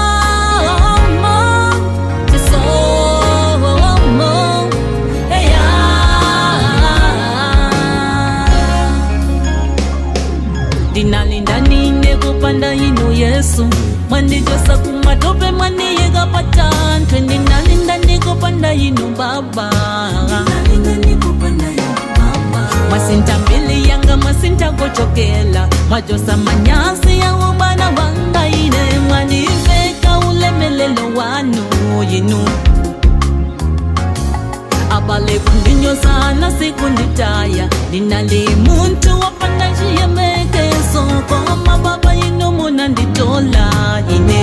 Chisomo, chisomo, eya. Ndinali ndani ine kupanda inu Yesu? Mwandichosa kumatope, mwandiyika patanthwe. Ndinali ndani kupanda inu Baba? Mwasintha mbiri yanga, mwasintha kochokela, mwachosa manyazi yawo bwana wanga ine, mwandiveka ulemelelo wanu inu. Abale kundinyozana sikunditaya, ndinali muntu wopanda chiyembekezo, koma Baba inu munanditola ine.